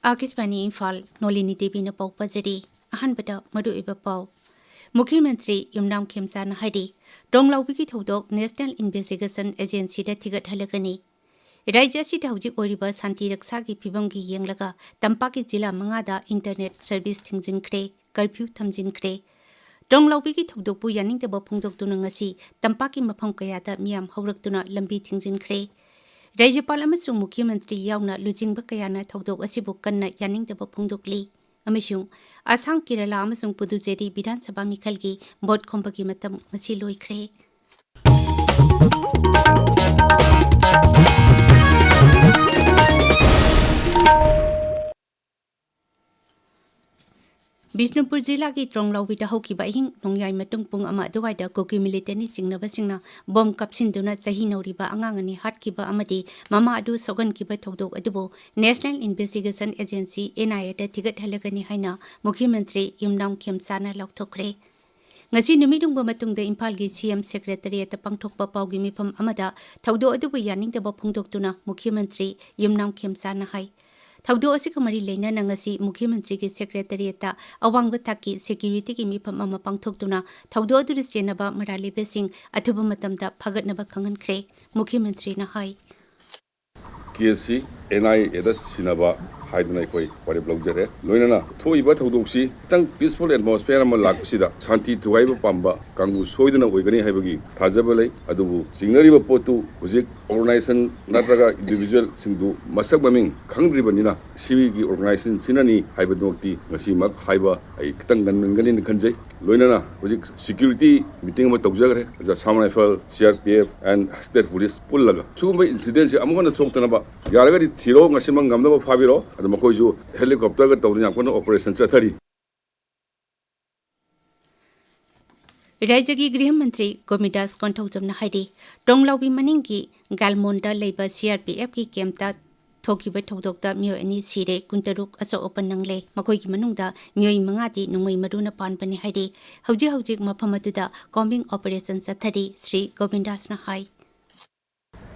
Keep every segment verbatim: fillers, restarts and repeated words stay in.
ꯑꯥꯀꯥꯁꯕꯥꯅꯤ ꯏꯝꯐꯥꯜ, ꯅꯣꯂꯤꯅꯤ ꯗꯦꯕꯤꯅ ꯄꯥꯎ ꯄꯥꯖꯔꯤ꯫ ꯑꯍꯥꯟꯕꯗ ꯃꯔꯨꯑꯣꯏꯕ ꯄꯥꯎ꯫ ꯃꯨꯈ꯭ꯌ ꯃꯟꯇ꯭ꯔꯤ ꯌꯨꯝꯅꯥꯝ ꯈꯦꯝꯆꯥꯅ ꯍꯥꯏꯔꯤ, ꯇ꯭ꯔꯣꯡꯂꯥꯎꯕꯤꯒꯤ ꯊꯧꯗꯣꯛ National Investigation Agencyꯗ ꯊꯤꯒꯠꯍꯜꯂꯒꯅꯤ꯫ ꯔꯥꯖ꯭ꯌ ꯑꯁꯤꯗ ꯍꯧꯖꯤꯛ ꯑꯣꯏꯔꯤꯕ ꯁꯥꯟꯇꯤ ꯔꯛꯁꯥꯒꯤ ꯐꯤꯕꯝꯒꯤ ꯌꯦꯡꯂꯒ ꯇꯝꯄꯥꯛꯀꯤ ꯖꯤꯂꯥ ꯃꯉꯥꯗ internet service ꯊꯤꯡꯖꯤꯟꯈ꯭ꯔꯦ, curfew ꯊꯝꯖꯤꯟꯈ꯭ꯔꯦ꯫ ꯇ꯭ꯔꯣꯡꯂꯥꯎꯕꯤꯒꯤ ꯊꯧꯗꯣꯛꯄꯨ ꯌꯥꯅꯤꯡꯗꯕ ꯐꯣꯡꯗꯣꯛꯇꯨꯅ ꯉꯁꯤ ꯇꯝꯄꯥꯛꯀꯤ ꯃꯐꯝ ꯀꯌꯥꯗ ꯃꯤꯌꯥꯝ ꯍꯧꯔꯛꯇꯨꯅ ꯂꯝꯕꯤ ꯊꯤꯡꯖꯤꯟꯈ꯭ꯔꯦ꯫ ꯔꯥꯖ꯭ꯌꯄꯥꯜ ꯑꯃꯁꯨꯡ ꯃꯨꯈ꯭ꯌ ꯃꯟꯇ꯭ꯔꯤ ꯌꯥꯎꯅ ꯂꯨꯆꯤꯡꯕ ꯀꯌꯥꯅ ꯊꯧꯗꯣꯛ ꯑꯁꯤꯕꯨ ꯀꯟꯅ ꯌꯥꯅꯤꯡꯗꯕ ꯐꯣꯡꯗꯣꯛꯂꯤ꯫ ꯑꯃꯁꯨꯡ ꯑꯁꯥꯝ, ꯀꯦꯔꯂꯥ ꯑꯃꯁꯨꯡ ꯄꯨꯗꯨꯆꯦꯔꯤ ꯕꯤꯙꯥꯟ ꯁꯚꯥ ꯃꯤꯈꯜꯒꯤ ꯚꯣꯠ ꯈꯣꯝꯕꯒꯤ ꯃꯇꯝ ꯉꯁꯤ ꯂꯣꯏꯈ꯭ꯔꯦ꯫ ꯕꯤꯁꯅꯨꯄꯨꯔ ꯖꯤꯂꯥꯒꯤ ꯇ꯭ꯔꯣꯡꯂꯥꯎꯕꯤꯗ ꯍꯧꯈꯤꯕ ꯑꯍꯤꯡ ꯅꯣꯡꯌꯥꯏ ꯃꯇꯨꯡ ꯄꯨꯡ ꯑꯃ ꯑꯗꯨꯋꯥꯏꯗ ꯀꯨꯀꯤ militant ꯆꯤꯡꯅꯕꯁꯤꯡꯅ ꯕꯣꯝ ꯀꯥꯞꯁꯤꯟꯗꯨꯅ ꯆꯍꯤ ꯅꯧꯔꯤꯕ ꯑꯉꯥꯡ ꯑꯅꯤ ꯍꯥꯠꯈꯤꯕ ꯑꯃꯗꯤ ꯃꯃꯥ ꯑꯗꯨ ꯁꯣꯛꯍꯟꯈꯤꯕ ꯊꯧꯗꯣꯛ ꯑꯗꯨꯕꯨ National Investigation Agency, NIAꯗ ꯊꯤꯒꯠꯍꯜꯂꯒꯅꯤ ꯍꯥꯏꯅ ꯃꯨꯈ꯭ꯌ ꯃꯟꯇ꯭ꯔꯤ ꯌꯨꯝꯅꯥꯝ ꯈꯦꯝꯆꯥꯅ ꯂꯥꯎꯊꯣꯛꯈ꯭ꯔꯦ꯫ ꯉꯁꯤ ꯅꯨꯃꯤꯠ ꯌꯨꯡꯕ ꯃꯇꯨꯡꯗ ꯏꯝꯐꯥꯜꯒꯤ CM Secretariatꯇ ꯄꯥꯡꯊꯣꯛꯄ ꯄꯥꯎꯒꯤ ꯃꯤꯐꯝ ꯑꯃꯗ ꯊꯧꯗꯣꯛ ꯑꯗꯨꯕꯨ ꯌꯥꯅꯤꯡꯗꯕ ꯐꯣꯡꯗꯣꯛꯇꯨꯅ ꯃꯨꯈ꯭ꯌ ꯃꯟꯇ꯭ꯔꯤ ꯌꯨꯝꯅꯥꯝ ꯈꯦꯝꯆꯥꯅ ꯍꯥꯏ, ꯊꯧꯗꯣꯛ ꯑꯁꯤꯒ ꯃꯔꯤ ꯂꯩꯅꯅ ꯉꯁꯤ ꯃꯨꯈ꯭ꯌ ꯃꯟꯇ꯭ꯔꯤꯒꯤ Secretariatꯇ ꯑꯋꯥꯡꯕ ꯊꯥꯛꯀꯤ securityꯒꯤ ꯃꯤꯐꯝ ꯑꯃ ꯄꯥꯡꯊꯣꯛꯇꯨꯅ ꯊꯧꯗꯣꯛ ꯑꯗꯨꯗ ꯆꯦꯟꯅꯕ ꯃꯔꯥꯜ ꯂꯩꯕꯁꯤꯡ ꯑꯊꯨꯕ ꯃꯇꯝꯗ ꯐꯒꯠꯅꯕ ꯈꯪꯍꯟꯈ꯭ꯔꯦ꯫ ꯃꯨꯈ꯭ꯌ ꯃꯟꯇ꯭ꯔꯤꯅ ꯍꯥꯏ꯫ Caseꯁꯤ NIAꯗ ꯁꯤꯟꯅꯕ ꯍꯥꯏꯗꯨꯅ ꯑꯩꯈꯣꯏ ꯋꯥꯔꯦꯞ ꯂꯧꯖꯔꯦ꯫ ꯂꯣꯏꯅꯅ ꯊꯣꯛꯏꯕ ꯊꯧꯗꯣꯛꯁꯤ ꯈꯤꯇꯪ peaceful atmosphere ꯑꯃ ꯂꯥꯛꯄꯁꯤꯗ ꯁꯥꯟꯇꯤ ꯊꯨꯒꯥꯏꯕ ꯄꯥꯝꯕ ꯀꯥꯡꯕꯨ ꯁꯣꯏꯗꯅ ꯑꯣꯏꯒꯅꯤ ꯍꯥꯏꯕꯒꯤ ꯊꯥꯖꯕ ꯂꯩ꯫ ꯑꯗꯨꯕꯨ ꯆꯤꯡꯅꯔꯤꯕ ꯄꯣꯠꯇꯨ ꯍꯧꯖꯤꯛ organization ꯅꯠꯇ꯭ꯔꯒ individualꯁꯤꯡꯗꯨ ꯃꯁꯛ ꯃꯃꯤꯡ ꯈꯪꯗ꯭ꯔꯤꯕꯅꯤꯅ ꯁꯤꯒꯤ organizationꯁꯤꯅꯅꯤ ꯍꯥꯏꯕꯗꯨꯃꯛꯇꯤ ꯉꯁꯤꯃꯛ ꯍꯥꯏꯕ ꯑꯩ ꯈꯤꯇꯪ ꯉꯟꯃꯟꯒꯅꯤꯅ ꯈꯟꯖꯩ꯫ ꯂꯣꯏꯅꯅ ꯍꯧꯖꯤꯛ security meeting ꯑꯃ ꯇꯧꯖꯈ꯭ꯔꯦ꯫ Assam Rifle, CRPF and State Police ꯄꯨꯜꯂꯒ ꯁꯤꯒꯨꯝꯕ incidentꯁꯦ ꯑꯃꯨꯛ ꯍꯟꯅ ꯊꯣꯛꯇꯅꯕ ꯌꯥꯔꯒꯗꯤ ꯊꯤꯔꯣ, ꯉꯁꯤꯃꯛ ꯉꯝꯅꯕ ꯐꯥꯕꯤꯔꯣ꯫ ꯑꯗꯣ ꯃꯈꯣꯏꯁꯨ helicopterꯒ ꯇꯧꯗꯅ ꯌꯥꯝ ꯀꯟꯅ operation ꯆꯠꯊꯔꯤ꯫ ꯔꯥꯖ꯭ꯌꯒꯤ ꯒ꯭ꯔꯤꯍ ꯃꯟꯇ꯭ꯔꯤ ꯒꯣꯕꯤꯟꯗꯥꯁ ꯀꯣꯟꯊꯧꯖꯝꯅ ꯍꯥꯏꯔꯤ, ꯇ꯭ꯔꯣꯡꯂꯥꯎꯕꯤ ꯃꯅꯤꯡꯒꯤ ꯒꯥꯜꯃꯣꯟꯗ ꯂꯩꯕ CRPFꯀꯤ campꯇ ꯊꯣꯛꯈꯤꯕ ꯊꯧꯗꯣꯛꯇ ꯃꯤꯑꯣꯏ ꯑꯅꯤ ꯁꯤꯔꯦ, ꯀꯨꯟꯇꯔꯨꯛ ꯑꯁꯣꯛ ꯑꯄꯟ ꯅꯪꯂꯦ꯫ ꯃꯈꯣꯏꯒꯤ ꯃꯅꯨꯡꯗ ꯃꯤꯑꯣꯏ ꯃꯉꯥꯗꯤ ꯅꯣꯡꯃꯩ ꯃꯔꯨꯅ ꯄꯥꯟꯕꯅꯤ ꯍꯥꯏꯔꯤ꯫ ꯍꯧꯖꯤꯛ ꯍꯧꯖꯤꯛ ꯃꯐꯝ ꯑꯗꯨꯗ combing operation ꯆꯠꯊꯔꯤ, ꯁ꯭ꯔꯤ ꯒꯣꯕꯤꯟꯗꯥꯁꯅ ꯍꯥꯏ꯫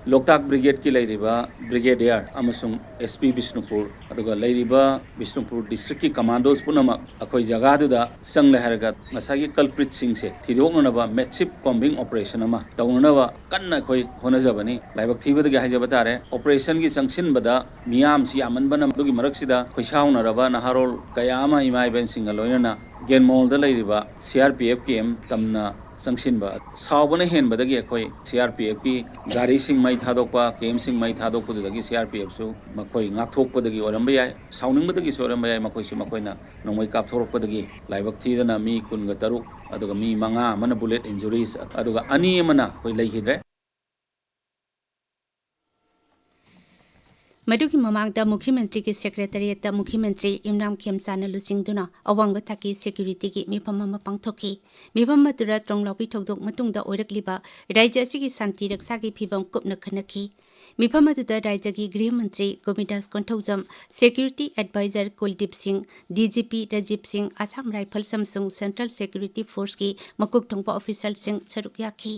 ꯂꯣꯛꯇꯥꯛ ꯕ꯭ꯔꯤꯒꯦꯗꯀꯤ ꯂꯩꯔꯤꯕ ꯕ꯭ꯔꯤꯒꯦꯗꯤꯌꯔ ꯑꯃꯁꯨꯡ ꯑꯦꯁ ꯄꯤ ꯕꯤꯁꯅꯨꯄꯨꯔ, ꯑꯗꯨꯒ ꯂꯩꯔꯤꯕ ꯕꯤꯁꯅꯨꯄꯨꯔ ꯗꯤꯁꯇ꯭ꯔꯤꯛꯀꯤ ꯀꯃꯥꯟꯗꯣꯁ ꯄꯨꯝꯅꯃꯛ ꯑꯩꯈꯣꯏ ꯖꯒꯥꯗꯨꯗ ꯆꯪꯂꯦ ꯍꯥꯏꯔꯒ ꯉꯁꯥꯏꯒꯤ ꯀꯜꯄ꯭ꯔꯤꯠꯁꯤꯡꯁꯦ ꯊꯤꯗꯣꯛꯅꯅꯕ ꯃꯦꯁꯤꯞ ꯀꯣꯝꯕꯤꯡ ꯑꯣꯄꯔꯦꯁꯟ ꯑꯃ ꯇꯧꯅꯅꯕ ꯀꯟꯅ ꯑꯩꯈꯣꯏ ꯍꯣꯠꯅꯖꯕꯅꯤ꯫ ꯂꯥꯏꯕꯛ ꯊꯤꯕꯗꯒꯤ ꯍꯥꯏꯖꯕ ꯇꯥꯔꯦ, ꯑꯣꯄꯔꯦꯁꯟꯒꯤ ꯆꯪꯁꯤꯟꯕꯗ ꯃꯤꯌꯥꯝꯁꯤ ꯌꯥꯝꯃꯟꯕꯅ ꯑꯗꯨꯒꯤ ꯃꯔꯛꯁꯤꯗ ꯈꯣꯏꯁꯥꯎꯅꯔꯕ ꯅꯍꯥꯔꯣꯜ ꯀꯌꯥ ꯑꯃ ꯏꯃꯥ ꯏꯕꯦꯟꯁꯤꯡꯒ ꯂꯣꯏꯅꯅ ꯒꯦꯟꯃꯣꯜꯗ ꯂꯩꯔꯤꯕ ꯁꯤ ꯑꯥꯔ ꯄꯤ ꯑꯦꯐ ꯀꯦꯝ ꯇꯝꯅ ꯆꯪꯁꯤꯟꯕ ꯁꯥꯎꯕꯅ ꯍꯦꯟꯕꯗꯒꯤ ꯑꯩꯈꯣꯏ ꯁꯤ ꯑꯥꯔ ꯄꯤ ꯑꯦꯐꯀꯤ ꯒꯥꯔꯤꯁꯤꯡ ꯃꯩ ꯊꯥꯗꯣꯛꯄ, ꯀꯦꯝꯁꯤꯡ ꯃꯩ ꯊꯥꯗꯣꯛꯄꯗꯨꯗꯒꯤ ꯁꯤ ꯑꯥꯔ ꯄꯤ ꯑꯦꯐꯁꯨ ꯃꯈꯣꯏ ꯉꯥꯛꯊꯣꯛꯄꯗꯒꯤ ꯑꯣꯏꯔꯝꯕ ꯌꯥꯏ, ꯁꯥꯎꯅꯤꯡꯕꯗꯒꯤꯁꯨ ꯑꯣꯏꯔꯝꯕ ꯌꯥꯏ꯫ ꯃꯈꯣꯏꯁꯨ ꯃꯈꯣꯏꯅ ꯅꯣꯡꯃꯩ ꯀꯥꯞꯊꯣꯔꯛꯄꯗꯒꯤ ꯂꯥꯏꯕꯛ ꯊꯤꯗꯅ ꯃꯤ ꯀꯨꯟꯒ ꯇꯔꯨꯛ, ꯑꯗꯨꯒ ꯃꯤ ꯃꯉꯥ ꯑꯃꯅ ꯕꯨꯂꯦꯠ ꯏꯟꯖꯨꯔꯤꯁ, ꯑꯗꯨꯒ ꯑꯅꯤ ꯑꯃꯅ ꯑꯩꯈꯣꯏ ꯂꯩꯈꯤꯗ꯭ꯔꯦ꯫ ꯃꯗꯨꯒꯤ ꯃꯃꯥꯡꯗ ꯃꯨꯈ꯭ꯌ ꯃꯟꯇ꯭ꯔꯤꯒꯤ ꯁꯦꯀ꯭ꯔꯦꯇꯔꯤꯌꯦꯠꯇ ꯃꯨꯈ꯭ꯌ ꯃꯟꯇ꯭ꯔꯤ ꯏꯝꯔꯥꯝ ꯈꯦꯝꯆꯥꯅ ꯂꯨꯆꯤꯡꯗꯨꯅ ꯑꯋꯥꯡꯕ ꯊꯥꯛꯀꯤ ꯁꯦꯀ꯭ꯌꯨꯔꯤꯇꯤꯒꯤ ꯃꯤꯐꯝ ꯑꯃ ꯄꯥꯡꯊꯣꯛꯈꯤ꯫ ꯃꯤꯐꯝ ꯑꯗꯨꯗ ꯇ꯭ꯔꯣꯡꯂꯥꯎꯕꯤ ꯊꯧꯗꯣꯛ ꯃꯇꯨꯡꯗ ꯑꯣꯏꯔꯛꯂꯤꯕ ꯔꯥꯖ꯭ꯌ ꯑꯁꯤꯒꯤ ꯁꯥꯟꯇꯤ ꯔꯛꯁꯥꯒꯤ ꯐꯤꯕꯝ ꯀꯨꯞꯅ ꯈꯟꯅꯈꯤ꯫ ꯃꯤꯐꯝ ꯑꯗꯨꯗ ꯔꯥꯖ꯭ꯌꯒꯤ ꯒ꯭ꯔꯤꯍ ꯃꯟꯇ꯭ꯔꯤ ꯒꯣꯕꯤꯟꯗꯥꯁ ꯀꯣꯟꯊꯧꯖꯝ, ꯁꯦꯀ꯭ꯌꯨꯔꯤꯇꯤ ꯑꯦꯗꯚꯥꯏꯖꯔ ꯀꯨꯜꯗꯤꯞ ꯁꯤꯡ, ꯗꯤ ꯖꯤ ꯄꯤ ꯔꯥꯖꯤꯕ ꯁꯤꯡ, ꯑꯁꯥꯝ ꯔꯥꯏꯐꯜꯁ ꯑꯃꯁꯨꯡ ꯁꯦꯟꯇ꯭ꯔꯦꯜ ꯁꯦꯀ꯭ꯌꯨꯔꯤꯇꯤ ꯐꯣꯔꯁꯀꯤ ꯃꯀꯣꯛ ꯊꯣꯡꯕ ꯑꯣꯐꯤꯁꯔꯁꯤꯡ ꯁꯔꯨꯛ ꯌꯥꯈꯤ꯫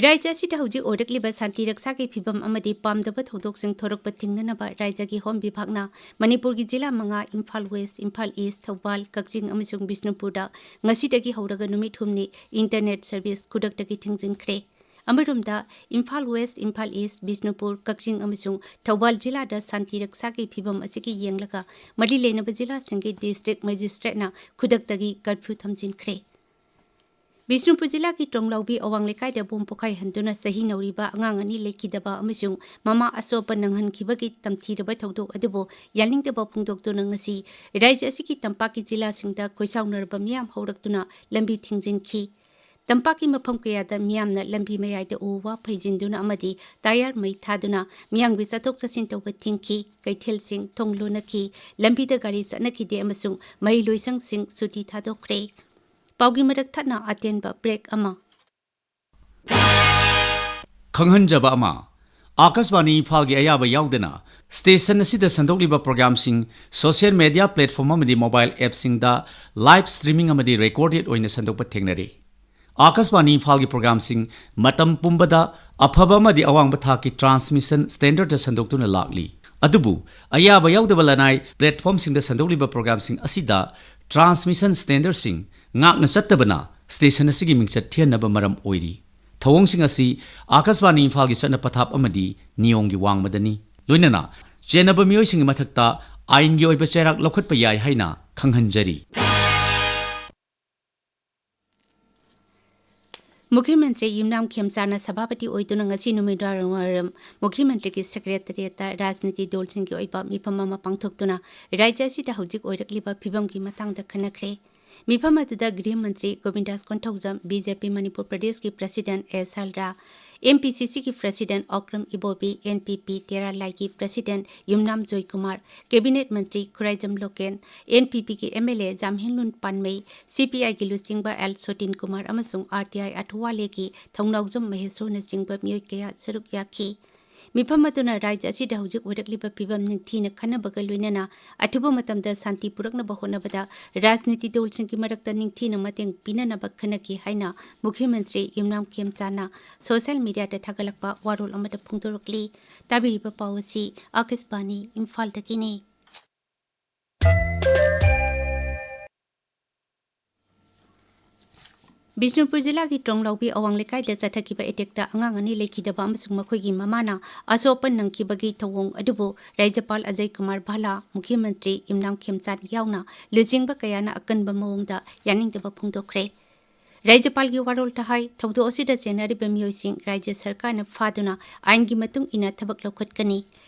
ꯔꯥꯖ꯭ꯌ ꯑꯁꯤꯗ ꯍꯧꯖꯤꯛ ꯑꯣꯏꯔꯛꯂꯤꯕ ꯁꯥꯟꯇꯤ ꯔꯛꯁꯥꯒꯤ ꯐꯤꯕꯝ ꯑꯃꯗꯤ ꯄꯥꯝꯗꯕ ꯊꯧꯗꯣꯛꯁꯤꯡ ꯊꯣꯔꯛꯄ ꯊꯤꯡꯅꯅꯕ ꯔꯥꯖ꯭ꯌꯒꯤ ꯍꯣꯝ ꯕꯤꯚꯥꯒꯅ ꯃꯅꯤꯄꯨꯔꯒꯤ ꯖꯤꯂꯥ ꯃꯉꯥ, ꯏꯝꯐꯥꯜ ꯋꯦꯁ, ꯏꯝꯐꯥꯜ ꯏꯁ, ꯊꯧꯕꯥꯜ, ꯀꯛꯆꯤꯡ ꯑꯃꯁꯨꯡ ꯕꯤꯁꯅꯨꯄꯨꯔꯗ ꯉꯁꯤꯗꯒꯤ ꯍꯧꯔꯒ ꯅꯨꯃꯤꯠ ꯍꯨꯝꯅꯤ ꯏꯟꯇꯔꯅꯦꯠ ꯁꯔꯚꯤꯁ ꯈꯨꯗꯛꯇꯒꯤ ꯊꯤꯡꯖꯤꯟꯈ꯭ꯔꯦ꯫ ꯑꯃꯔꯣꯝꯗ, ꯏꯝꯐꯥꯜ ꯋꯦꯁ, ꯏꯝꯐꯥꯜ ꯏꯁ, ꯕꯤꯁꯅꯨꯄꯨꯔ, ꯀꯛꯆꯤꯡ ꯑꯃꯁꯨꯡ ꯊꯧꯕꯥꯜ ꯖꯤꯂꯥꯗ ꯁꯥꯟꯇꯤ ꯔꯛꯁꯥꯒꯤ ꯐꯤꯕꯝ ꯑꯁꯤꯒꯤ ꯌꯦꯡꯂꯒ ꯃꯔꯤ ꯂꯩꯅꯕ ꯖꯤꯂꯥꯁꯤꯡꯒꯤ ꯗꯤꯁꯇ꯭ꯔꯤꯛ ꯃꯦꯖꯤꯁꯇ꯭ꯔꯦꯠꯅ ꯈꯨꯗꯛꯇꯒꯤ ꯀꯔꯐ꯭ꯌꯨ ꯊꯝꯖꯤꯟꯈ꯭ꯔꯦ꯫ ꯕꯤꯁꯅꯨꯄꯨꯔ ꯖꯤꯂꯥꯒꯤ ꯇ꯭ꯔꯣꯡꯂꯥꯎꯕꯤ ꯑꯋꯥꯡ ꯂꯩꯀꯥꯏꯗ ꯕꯣꯝ ꯄꯣꯈꯥꯏꯍꯟꯗꯨꯅ ꯆꯍꯤ ꯅꯧꯔꯤꯕ ꯑꯉꯥꯡ ꯑꯅꯤ ꯂꯩꯈꯤꯗꯕ ꯑꯃꯁꯨꯡ ꯃꯃꯥ ꯑꯁꯣꯛꯄ ꯅꯪꯍꯟꯈꯤꯕꯒꯤ ꯇꯝꯊꯤꯔꯕ ꯊꯧꯗꯣꯛ ꯑꯗꯨꯕꯨ ꯌꯥꯅꯤꯡꯗꯕ ꯐꯣꯡꯗꯣꯛꯇꯨꯅ ꯉꯁꯤ ꯔꯥꯖ꯭ꯌ ꯑꯁꯤꯒꯤ ꯇꯝꯄꯥꯛꯀꯤ ꯖꯤꯂꯥꯁꯤꯡꯗ ꯈꯣꯏꯁꯥꯎꯅꯔꯕ ꯃꯤꯌꯥꯝ ꯍꯧꯔꯛꯇꯨꯅ ꯂꯝꯕꯤ ꯊꯤꯡꯖꯤꯟꯈꯤ꯫ ꯇꯝꯄꯥꯛꯀꯤ ꯃꯐꯝ ꯀꯌꯥꯗ ꯃꯤꯌꯥꯝꯅ ꯂꯝꯕꯤ ꯃꯌꯥꯏꯗ ꯎ ꯋꯥ ꯐꯩꯖꯤꯟꯗꯨꯅ ꯑꯃꯗꯤ ꯇꯥꯌꯔ ꯃꯩ ꯊꯥꯗꯨꯅ ꯃꯤꯌꯥꯝꯒꯤ ꯆꯠꯊꯣꯛ ꯆꯠꯁꯤꯟ ꯇꯧꯕ ꯊꯤꯡꯈꯤ꯫ ꯀꯩꯊꯦꯜꯁꯤꯡ ꯊꯣꯡ ꯂꯣꯟꯅꯈꯤ꯫ ꯂꯝꯕꯤꯗ ꯒꯥꯔꯤ ꯆꯠꯅꯈꯤꯗꯦ ꯑꯃꯁꯨꯡ ꯃꯍꯩ ꯂꯣꯏꯁꯪꯁꯤꯡ ꯁꯨꯇꯤ ꯊꯥꯗꯣꯛꯈ꯭ꯔꯦ꯫ ꯄꯥꯎꯒꯤ ꯃꯔꯛ ꯊꯠꯅ ꯑꯇꯦꯟꯕ ꯕ꯭ꯔꯦꯛ ꯑꯃ꯫ ꯈꯪꯍꯟꯖꯕ ꯑꯃ, ꯑꯥꯀꯥꯁꯕꯥꯅꯤ ꯏꯝꯐꯥꯜꯒꯤ ꯑꯌꯥꯕ ꯌꯥꯎꯗꯅ ꯁ꯭ꯇꯦꯁꯟ ꯑꯁꯤꯗ ꯁꯟꯗꯣꯛꯂꯤꯕ ꯄ꯭ꯔꯣꯒ꯭ꯔꯥꯝꯁꯤꯡ ꯁꯣꯁꯤꯌꯦꯜ ꯃꯦꯗꯤꯌꯥ ꯄ꯭ꯂꯦꯠꯐꯣꯔꯝ ꯑꯃꯗꯤ ꯃꯣꯕꯥꯏꯜ ꯑꯦꯞꯁꯤꯡꯗ ꯂꯥꯏꯚ ꯁ꯭ꯇ꯭ꯔꯤꯃꯤꯡ ꯑꯃꯗꯤ ꯔꯦꯀꯣꯔꯗꯦꯗ ꯑꯣꯏꯅ ꯁꯟꯗꯣꯛꯄ ꯊꯦꯡꯅꯔꯤ꯫ ꯑꯥꯀꯥꯁꯕꯥꯅꯤ ꯏꯝꯐꯥꯜꯒꯤ ꯄ꯭ꯔꯣꯒ꯭ꯔꯥꯝꯁꯤꯡ ꯃꯇꯝ ꯄꯨꯝꯕꯗ ꯑꯐꯕ ꯑꯃꯗꯤ ꯑꯋꯥꯡꯕ ꯊꯥꯛꯀꯤ ꯇ꯭ꯔꯥꯟꯁꯃꯤꯁꯟ ꯁ꯭ꯇꯦꯟꯗꯔꯗ ꯁꯟꯗꯣꯛꯇꯨꯅ ꯂꯥꯛꯂꯤ꯫ ꯑꯗꯨꯕꯨ ꯑꯌꯥꯕ ꯌꯥꯎꯗꯕ ꯂꯅꯥꯏ ꯄ꯭ꯂꯦꯠꯐꯣꯝꯁꯤꯡꯗ ꯁꯟꯗꯣꯛꯂꯤꯕ ꯄ꯭ꯔꯣꯒ꯭ꯔꯥꯝꯁꯤꯡ ꯑꯁꯤꯗ ꯇ꯭ꯔꯥꯟꯁꯃꯤꯁꯟ ꯁ꯭ꯇꯦꯟꯗꯔꯗꯁꯤꯡ ꯉꯥꯛꯅ ꯆꯠꯇꯕꯅ ꯁ꯭ꯇꯦꯁꯟ ꯑꯁꯤꯒꯤ ꯃꯤꯡꯆꯠ ꯊꯤꯍꯟꯅꯕ ꯃꯔꯝ ꯑꯣꯏꯔꯤ꯫ ꯊꯧꯑꯣꯡꯁꯤꯡ ꯑꯁꯤ ꯑꯥꯀꯥꯁꯕꯥꯅꯤ ꯏꯝꯐꯥꯜꯒꯤ ꯆꯠꯅ ꯄꯊꯥꯞ ꯑꯃꯗꯤ ꯅꯤꯌꯣꯝꯒꯤ ꯋꯥꯡꯃꯗꯅꯤ꯫ ꯂꯣꯏꯅꯅ ꯆꯦꯟꯅꯕ ꯃꯤꯑꯣꯏꯁꯤꯡꯒꯤ ꯃꯊꯛꯇ ꯑꯥꯏꯟꯒꯤ ꯑꯣꯏꯕ ꯆꯩꯔꯥꯛ ꯂꯧꯈꯠꯄ ꯌꯥꯏ ꯍꯥꯏꯅ ꯈꯪꯍꯟꯖꯔꯤ꯫ ꯃꯨꯈ꯭ꯌ ꯃꯟꯇ꯭ꯔꯤ ꯌꯨꯝꯅꯥꯝ ꯈꯦꯝꯆꯥꯟꯅ ꯁꯚꯥꯄꯇꯤ ꯑꯣꯏꯗꯨꯅ ꯉꯁꯤ ꯅꯨꯃꯤꯗꯥꯡꯋꯥꯏꯔꯝ ꯃꯨꯈ꯭ꯌ ꯃꯟꯇ꯭ꯔꯤꯒꯤ ꯁꯦꯀ꯭ꯔꯦꯇꯔꯤꯌꯦꯠꯇ ꯔꯥꯖꯅꯤꯇꯤ ꯗꯜꯁꯤꯡꯒꯤ ꯑꯣꯏꯕ ꯃꯤꯐꯝ ꯑꯃ ꯄꯥꯡꯊꯣꯛꯇꯨꯅ ꯔꯥꯖ꯭ꯌ ꯑꯁꯤꯗ ꯍꯧꯖꯤꯛ ꯑꯣꯏꯔꯛꯂꯤꯕ ꯐꯤꯕꯝꯒꯤ ꯃꯇꯥꯡꯗ ꯈꯟꯅꯈ꯭ꯔꯦ꯫ ꯃꯤꯐꯝ ꯑꯗꯨꯗ ꯒ꯭ꯔꯤꯍ ꯃꯟꯇ꯭ꯔꯤ ꯒꯣꯕꯤꯟꯗꯥꯁ ꯀꯣꯟꯊꯧꯖꯝ, ꯕꯤ ꯖꯦ ꯄꯤ ꯃꯅꯤꯄꯨꯔ ꯄ꯭ꯔꯗꯦꯁꯀꯤ ꯄ꯭ꯔꯁꯤꯗꯦꯟꯠ ꯑꯦ ꯁꯥꯜꯗꯥ, ꯑꯦꯝ ꯄꯤ ꯁꯤ ꯁꯤꯒꯤ ꯄ꯭ꯔꯁꯤꯗꯦꯟꯠ ꯑꯣꯀ꯭ꯔꯝ ꯏꯕꯣꯕꯤ, ꯑꯦꯟ ꯄꯤ ꯄꯤ ꯇꯦꯔꯥ ꯂꯥꯏꯒꯤ ꯄ꯭ꯔꯁꯤꯗꯦꯟꯠ ꯌꯨꯝꯅꯥꯝ ꯖꯣꯏꯀꯨꯃꯥꯔ, ꯀꯦꯕꯤꯅꯦꯠ ꯃꯟꯇ꯭ꯔꯤ ꯈꯨꯔꯥꯏꯖꯝ ꯂꯣꯀꯦꯟ, ꯑꯦꯟ ꯄꯤ ꯄꯤꯒꯤ ꯑꯦꯝ ꯑꯦꯜ ꯑꯦ ꯖꯥꯝꯍꯦꯟꯂꯨꯟ ꯄꯥꯟꯃꯩ, ꯁꯤ ꯄꯤ ꯑꯥꯏꯒꯤ ꯂꯨꯆꯤꯡꯕ ꯑꯦꯜ ꯁꯣꯇꯤꯟ ꯀꯨꯃꯥꯔ ꯑꯃꯁꯨꯡ ꯑꯥꯔ ꯇꯤ ꯑꯥꯏ ꯑꯊꯋꯥꯂꯦꯒꯤ ꯊꯧꯅꯥꯎꯖꯝ ꯃꯍꯦꯁꯣꯔꯅꯆꯤꯡꯕ ꯃꯤꯑꯣꯏ ꯀꯌꯥ ꯁꯔꯨꯛ ꯌꯥꯈꯤ꯫ ꯃꯤꯐꯝ ꯑꯗꯨꯅ ꯔꯥꯖ꯭ꯌ ꯑꯁꯤꯗ ꯍꯧꯖꯤꯛ ꯑꯣꯏꯔꯛꯂꯤꯕ ꯐꯤꯕꯝ ꯅꯤꯡꯊꯤꯅ ꯈꯟꯅꯕꯒ ꯂꯣꯏꯅꯅ ꯑꯊꯨꯕ ꯃꯇꯝꯗ ꯁꯥꯟꯇꯤ ꯄꯨꯔꯛꯅꯕ ꯍꯣꯠꯅꯕꯗ ꯔꯥꯖꯅꯤꯇꯤ ꯗꯜꯁꯤꯡꯒꯤ ꯃꯔꯛꯇ ꯅꯤꯡꯊꯤꯅ ꯃꯇꯦꯡ ꯄꯤꯅꯅꯕ ꯈꯟꯅꯈꯤ ꯍꯥꯏꯅ ꯃꯨꯈ꯭ꯌ ꯃꯟꯇ꯭ꯔꯤ ꯌꯨꯝꯅꯥꯝ ꯈꯦꯝꯆꯥꯟꯅ ꯁꯣꯁꯤꯌꯦꯜ ꯃꯤꯗꯤꯌꯥꯗ ꯊꯥꯒꯠꯂꯛꯄ ꯋꯥꯔꯣꯜ ꯑꯃꯗ ꯐꯣꯡꯗꯣꯔꯛꯂꯤ꯫ ꯇꯥꯕꯤꯔꯤꯕ ꯄꯥꯎ ꯑꯁꯤ ꯑꯥꯀꯥꯁꯕꯥꯅꯤ ꯏꯝꯐꯥꯜꯗꯒꯤꯅꯤ꯫ ꯕꯤꯁꯅꯨꯄꯨꯔ ꯖꯤꯂꯥꯒꯤ ꯇ꯭ꯔꯣꯡꯂꯥꯎꯕꯤ ꯑꯋꯥꯡ ꯂꯩꯀꯥꯏꯗ ꯆꯠꯊꯈꯤꯕ ꯑꯦꯇꯦꯛꯇ ꯑꯉꯥꯡ ꯑꯅꯤ ꯂꯩꯈꯤꯗꯕ ꯑꯃꯁꯨꯡ ꯃꯈꯣꯏꯒꯤ ꯃꯃꯥꯅ ꯑꯁꯣꯛ ꯑꯄꯟ ꯅꯪꯈꯤꯕꯒꯤ ꯊꯧꯑꯣꯡ ꯑꯗꯨꯕꯨ ꯔꯥꯖ꯭ꯌꯄꯥꯜ ꯑꯖꯌ ꯀꯨꯃꯥꯔ ꯚꯥꯂꯥ, ꯃꯨꯈ꯭ꯌ ꯃꯟꯇ꯭ꯔꯤ ꯌꯨꯝꯅꯥꯝ ꯈꯦꯝꯆꯥꯟ ꯌꯥꯎꯅ ꯂꯨꯆꯤꯡꯕ ꯀꯌꯥꯅ ꯑꯀꯟꯕ ꯃꯑꯣꯡꯗ ꯌꯥꯅꯤꯡꯗꯕ ꯐꯣꯡꯗꯣꯛꯈ꯭ꯔꯦ꯫ ꯔꯥꯖ꯭ꯌꯄꯥꯜꯒꯤ ꯋꯥꯔꯣꯜꯗ ꯍꯥꯏ, ꯊꯧꯗꯣꯛ ꯑꯁꯤꯗ ꯆꯦꯟꯅꯔꯤꯕ ꯃꯤꯑꯣꯏꯁꯤꯡ ꯔꯥꯖ꯭ꯌ ꯁꯔꯀꯥꯔꯅ ꯐꯥꯗꯨꯅ ꯑꯥꯏꯟꯒꯤ ꯃꯇꯨꯡ ꯏꯟꯅ ꯊꯕꯛ ꯂꯧꯈꯠꯀꯅꯤ꯫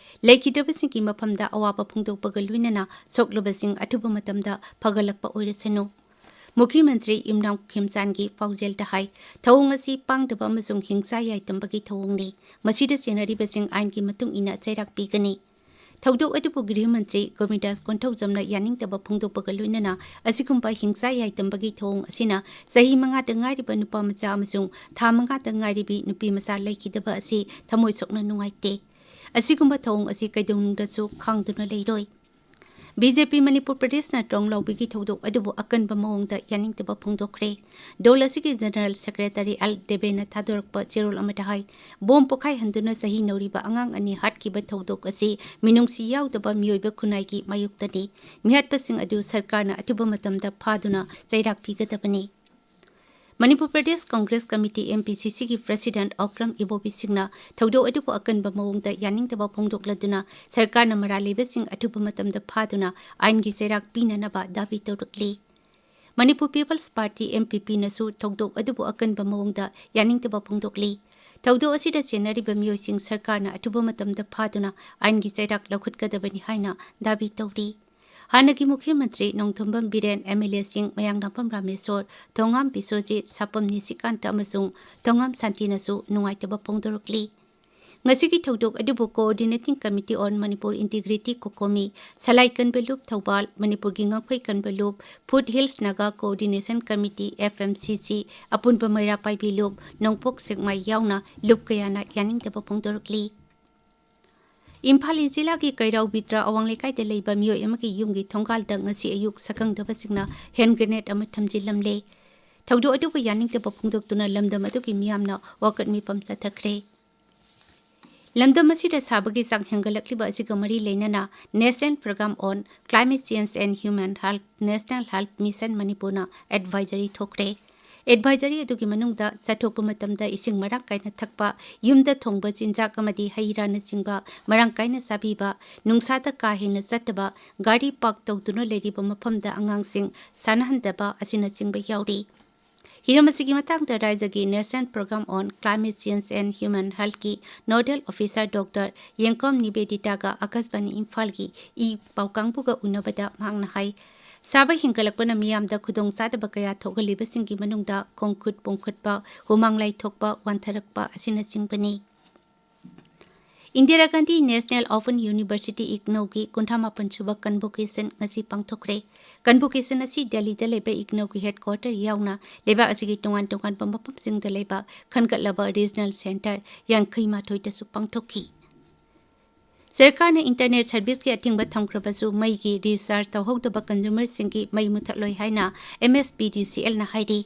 ꯂꯩꯈꯤꯗꯕꯁꯤꯡꯒꯤ ꯃꯐꯝꯗ ꯑꯋꯥꯕ ꯐꯣꯡꯗꯣꯛꯄꯒ ꯂꯣꯏꯅꯅ ꯁꯣꯛꯂꯕꯁꯤꯡ ꯑꯊꯨꯕ ꯃꯇꯝꯗ ꯐꯒꯠꯂꯛꯄ ꯑꯣꯏꯔꯁꯅꯨ꯫ ꯃꯨꯈ꯭ꯌ ꯃꯟꯇ꯭ꯔꯤ ꯌꯨꯝꯅꯥꯝ ꯈꯦꯝꯆꯥꯟꯒꯤ ꯄꯥꯎꯖꯦꯜꯗ ꯍꯥꯏ, ꯊꯧꯑꯣꯡ ꯑꯁꯤ ꯄꯥꯡꯗꯕ ꯑꯃꯁꯨꯡ ꯍꯤꯡꯁꯥ ꯌꯥꯏꯇꯝꯕꯒꯤ ꯊꯧꯑꯣꯡꯅꯤ꯫ ꯃꯁꯤꯗ ꯆꯦꯟꯅꯔꯤꯕꯁꯤꯡ ꯑꯥꯏꯟꯒꯤ ꯃꯇꯨꯡ ꯏꯟꯅ ꯆꯩꯔꯥꯛ ꯄꯤꯒꯅꯤ꯫ ꯊꯧꯗꯣꯛ ꯑꯗꯨꯕꯨ ꯒ꯭ꯔꯤꯍ ꯃꯟꯇ꯭ꯔꯤ ꯒꯣꯕꯤꯟꯗꯥꯁ ꯀꯣꯟꯊꯧꯖꯝꯅ ꯌꯥꯅꯤꯡꯗꯕ ꯐꯣꯡꯗꯣꯛꯄꯒ ꯂꯣꯏꯅꯅ ꯑꯁꯤꯒꯨꯝꯕ ꯍꯤꯡꯁꯥ ꯌꯥꯏꯇꯝꯕꯒꯤ ꯊꯧꯑꯣꯡ ꯑꯁꯤꯅ ꯆꯍꯤ ꯃꯉꯥꯗ ꯉꯥꯏꯔꯤꯕ ꯅꯨꯄꯥ ꯃꯆꯥ ꯑꯃꯁꯨꯡ ꯊꯥ ꯃꯉꯥꯗ ꯉꯥꯏꯔꯤꯕꯤ ꯅꯨꯄꯤ ꯃꯆꯥ ꯂꯩꯈꯤꯗꯕ ꯑꯁꯤ ꯊꯃꯣꯏ ꯁꯣꯛꯅ ꯅꯨꯡꯉꯥꯏꯇꯦ꯫ ꯑꯁꯤꯒꯨꯝꯕ ꯊꯧꯑꯣꯡ ꯑꯁꯤ ꯀꯩꯗꯧꯅꯨꯡꯗꯁꯨ ꯈꯥꯡꯗꯨꯅ ꯂꯩꯔꯣꯏ꯫ ꯕꯤ ꯖꯦ ꯄꯤ ꯃꯅꯤꯄꯨꯔ ꯄ꯭ꯔꯗꯦꯁꯅ ꯗ꯭ꯔꯣꯟ ꯂꯥꯎꯕꯤꯒꯤ ꯊꯧꯗꯣꯛ ꯑꯗꯨꯕꯨ ꯑꯀꯟꯕ ꯃꯑꯣꯡꯗ ꯌꯥꯅꯤꯡꯗꯕ ꯐꯣꯡꯗꯣꯛꯈ꯭ꯔꯦ꯫ ꯗꯣꯜ ꯑꯁꯤꯒꯤ ꯖꯦꯅꯔꯦꯜ ꯁꯦꯀ꯭ꯔꯦꯇꯔꯤ ꯑꯦꯜ ꯗꯦꯕꯦꯅ ꯊꯥꯗꯣꯔꯛꯄ ꯆꯦꯔꯣꯜ ꯑꯃꯗ ꯍꯥꯏ, ꯕꯣꯝ ꯄꯣꯈꯥꯏꯍꯟꯗꯨꯅ ꯆꯍꯤ ꯅꯧꯔꯤꯕ ꯑꯉꯥꯡ ꯑꯅꯤ ꯍꯥꯠꯈꯤꯕ ꯊꯧꯗꯣꯛ ꯑꯁꯤ ꯃꯤꯅꯨꯡꯁꯤ ꯌꯥꯎꯗꯕ ꯃꯤꯑꯣꯏꯕ ꯈꯨꯟꯅꯥꯏꯒꯤ ꯃꯥꯌꯣꯛꯇꯅꯤ꯫ ꯃꯤꯍꯥꯠꯄꯁꯤꯡ ꯑꯗꯨ ꯁꯔꯀꯥꯔꯅ ꯑꯊꯨꯕ ꯃꯇꯝꯗ ꯐꯥꯗꯨꯅ ꯆꯩꯔꯥꯛ ꯄꯤꯒꯗꯕꯅꯤ꯫ Manipur Pradesh Congress committee, M P ꯁꯤ ꯁꯤꯒꯤ ꯄ꯭ꯔꯦꯁꯤꯗꯦꯟꯠ ꯑꯣꯀ꯭ꯔꯝ ꯏꯕꯣꯕꯤ ꯁꯤꯡꯅ ꯊꯧꯗꯣꯛ ꯑꯗꯨꯕꯨ ꯑꯀꯟꯕ ꯃꯑꯣꯡꯗ ꯌꯥꯅꯤꯡꯗꯕ ꯐꯣꯡꯗꯣꯛꯂꯗꯨꯅ ꯁꯔꯀꯥꯔꯅ ꯃꯔꯥꯜ ꯂꯩꯕꯁꯤꯡ ꯑꯊꯨꯕ ꯃꯇꯝꯗ ꯐꯥꯗꯨꯅ ꯑꯥꯏꯟꯒꯤ ꯆꯩꯔꯥꯛ ꯄꯤꯅꯅꯕ ꯗꯥꯕꯤ ꯇꯧꯔꯛꯂꯤ꯫ ꯃꯅꯤꯄꯨꯔ ꯄꯤꯄꯜꯁ ꯄꯥꯔꯇꯤ, ꯑꯦꯝ ꯄꯤ ꯄꯤꯅꯁꯨ ꯊꯧꯗꯣꯛ ꯑꯗꯨꯕꯨ ꯑꯀꯟꯕ ꯃꯑꯣꯡꯗ ꯌꯥꯅꯤꯡꯗꯕ ꯐꯣꯡꯗꯣꯛꯂꯤ꯫ ꯊꯧꯗꯣꯛ ꯑꯁꯤꯗ ꯆꯦꯟꯅꯔꯤꯕ ꯃꯤꯑꯣꯏꯁꯤꯡ ꯁꯔꯀꯥꯔꯅ ꯑꯊꯨꯕ ꯃꯇꯝꯗ ꯐꯥꯗꯨꯅ ꯑꯥꯏꯟꯒꯤ ꯆꯩꯔꯥꯛ ꯂꯧꯈꯠꯀꯗꯕꯅꯤ ꯍꯥꯏꯅ ꯗꯥꯕꯤ ꯇꯧꯔꯤ꯫ ꯍꯥꯟꯅꯒꯤ ꯃꯨꯈ꯭ꯌ ꯃꯟꯇ꯭ꯔꯤ ꯅꯣꯡꯊꯣꯝꯕꯝ ꯕꯤꯔꯦꯟ, ꯑꯦꯝ ꯑꯦꯜ ꯑꯦꯁꯤꯡ ꯃꯌꯥꯡꯂꯥꯝꯕꯝ ꯔꯥꯃꯦꯁꯣꯔ, ꯊꯣꯉꯥꯝ ꯕꯤꯁ꯭ꯋꯖꯤꯠ, ꯁꯥꯄꯝ ꯅꯤꯁꯤꯀꯥꯟꯇ ꯑꯃꯁꯨꯡ ꯊꯣꯉꯥꯝ ꯁꯥꯟꯇꯤꯅꯁꯨ ꯅꯨꯡꯉꯥꯏꯇꯕ ꯐꯣꯡꯗꯣꯔꯛꯂꯤ꯫ ꯉꯁꯤꯒꯤ ꯊꯧꯗꯣꯛ ꯑꯗꯨꯕꯨ Coordinating Committee on Manipur Integrity, ꯀꯣꯀꯣꯃꯤ, ꯁꯂꯥꯏ ꯀꯟꯕ ꯂꯨꯞ ꯊꯧꯕꯥꯜ, ꯃꯅꯤꯄꯨꯔꯒꯤ ꯉꯝꯈꯩ ꯀꯟꯕ ꯂꯨꯞ, Foothills Naga Coordination Committee, F M C C, ꯑꯄꯨꯟꯕ ꯃꯩꯔꯥ ꯄꯥꯏꯕꯤ ꯂꯨꯞ, ꯅꯣꯡꯄꯣꯛ ꯁꯦꯛꯃꯥꯏ ꯌꯥꯎꯅ ꯂꯨꯞ ꯀꯌꯥꯅ ꯌꯥꯅꯤꯡꯗꯕ ꯐꯣꯡꯗꯣꯔꯛꯂꯤ꯫ ꯏꯝꯐꯥꯜ ꯏꯁ ꯖꯤꯂꯥꯒꯤ ꯀꯩꯔꯥꯎ ꯕꯤꯇ꯭ꯔ ꯑꯋꯥꯡ ꯂꯩꯀꯥꯏꯗ ꯂꯩꯕ ꯃꯤꯑꯣꯏ ꯑꯃꯒꯤ ꯌꯨꯝꯒꯤ ꯊꯣꯡꯒꯥꯜꯗ ꯉꯁꯤ ꯑꯌꯨꯛ ꯁꯛꯈꯪꯗꯕꯁꯤꯡꯅ ꯍꯦꯟ ꯒ꯭ꯔꯦꯅꯦꯗ ꯑꯃ ꯊꯝꯖꯤꯜꯂꯝꯂꯦ꯫ ꯊꯧꯗꯣꯛ ꯑꯗꯨꯕꯨ ꯌꯥꯅꯤꯡꯗꯕ ꯐꯣꯡꯗꯣꯛꯇꯨꯅ ꯂꯝꯗꯝ ꯑꯗꯨꯒꯤ ꯃꯤꯌꯥꯝꯅ ꯋꯥꯀꯠ ꯃꯤꯐꯝ ꯆꯠꯊꯈ꯭ꯔꯦ꯫ ꯂꯝꯗꯝ ꯑꯁꯤꯗ ꯁꯥꯕꯒꯤ ꯆꯥꯡ ꯍꯦꯟꯒꯠꯂꯛꯂꯤꯕ ꯑꯁꯤꯒ ꯃꯔꯤ ꯂꯩꯅꯅ National Program on Climate Change and Human Health, National Health Mission ꯃꯅꯤꯄꯨꯔꯅ ꯑꯦꯗꯚꯥꯏꯖꯔꯤ ꯊꯣꯛꯈ꯭ꯔꯦ꯫ ꯑꯦꯗꯚꯥꯏꯖꯔꯤ ꯑꯗꯨꯒꯤ ꯃꯅꯨꯡꯗ ꯆꯠꯊꯣꯛꯄ ꯃꯇꯝꯗ ꯏꯁꯤꯡ ꯃꯔꯥꯡ ꯀꯥꯏꯅ ꯊꯛꯄ, ꯌꯨꯝꯗ ꯊꯣꯡꯕ ꯆꯤꯟꯖꯥꯛ ꯑꯃꯗꯤ ꯍꯩ ꯔꯥꯅꯆꯤꯡꯕ ꯃꯔꯥꯡ ꯀꯥꯏꯅ ꯆꯥꯕꯤꯕ, ꯅꯨꯡꯁꯥꯗ ꯀꯥ ꯍꯦꯟꯅ ꯆꯠꯇꯕ, ꯒꯥꯔꯤ ꯄꯥꯔꯛ ꯇꯧꯗꯨꯅ ꯂꯩꯔꯤꯕ ꯃꯐꯝꯗ ꯑꯉꯥꯡꯁꯤꯡ ꯁꯥꯟꯅꯍꯟꯗꯕ ꯑꯁꯤꯅꯆꯤꯡꯕ ꯌꯥꯎꯔꯤ꯫ ꯍꯤꯔꯝ ꯑꯁꯤꯒꯤ ꯃꯇꯥꯡꯗ ꯔꯥꯖ꯭ꯌꯒꯤ National Program on Climate Change and Human Healthꯀꯤ Nodal Officer ꯗꯣꯛꯇꯔ ꯌꯦꯡꯀꯣꯝ ꯅꯤꯕꯦꯗꯤꯇꯥꯒ ꯑꯀꯥꯁꯕꯥꯅꯤ ꯏꯝꯐꯥꯜꯒꯤ ꯏ ꯄꯥꯎ ꯀꯥꯡꯕꯨꯒ ꯎꯅꯕꯗ ꯃꯍꯥꯛꯅ ꯍꯥꯏ, ꯁꯥꯕ ꯍꯦꯟꯒꯠꯂꯛꯄꯅ ꯃꯤꯌꯥꯝꯗ ꯈꯨꯗꯣꯡꯆꯥꯗꯕ ꯀꯌꯥ ꯊꯣꯛꯍꯜꯂꯤꯕꯁꯤꯡꯒꯤ ꯃꯅꯨꯡꯗ ꯈꯣꯡ ꯈꯨꯠ ꯄꯣꯝꯈꯠꯄ, ꯍꯨꯃꯥꯡ ꯂꯥꯏꯊꯣꯛꯄ, ꯋꯥꯟꯊꯔꯛꯄ ꯑꯁꯤꯅꯆꯤꯡꯕꯅꯤ꯫ Indira Gandhi National Open University, ꯏꯒꯅꯧꯒꯤ ꯀꯨꯟꯊ꯭ꯔꯥ ꯃꯥꯄꯟ ꯁꯨꯕ convocation ꯉꯁꯤ ꯄꯥꯡꯊꯣꯛꯈ꯭ꯔꯦ꯫ Convocation ꯑꯁꯤ ꯗꯦꯜꯂꯤꯗ ꯂꯩꯕ ꯏꯒꯅꯧꯒꯤ headquarter ꯌꯥꯎꯅ ꯂꯩꯕꯥꯛ ꯑꯁꯤꯒꯤ ꯇꯣꯉꯥꯟ ꯇꯣꯉꯥꯟꯕ ꯃꯐꯝꯁꯤꯡꯗ ꯂꯩꯕ ꯈꯟꯒꯠꯂꯕ regional centre ꯌꯥꯡꯈꯩ ꯃꯥꯊꯣꯏꯗꯁꯨ ꯄꯥꯡꯊꯣꯛꯈꯤ꯫ ꯁꯔꯀꯥꯔꯅ internet serviceꯀꯤ ꯑꯊꯤꯡꯕ ꯊꯝꯈ꯭ꯔꯕꯁꯨ ꯃꯩꯒꯤ recharge ꯇꯧꯍꯧꯗꯕ consumerꯁꯤꯡꯒꯤ ꯃꯩ ꯃꯨꯊꯠꯂꯣꯏ ꯍꯥꯏꯅ M S P D C Lꯅ ꯍꯥꯏꯔꯤ꯫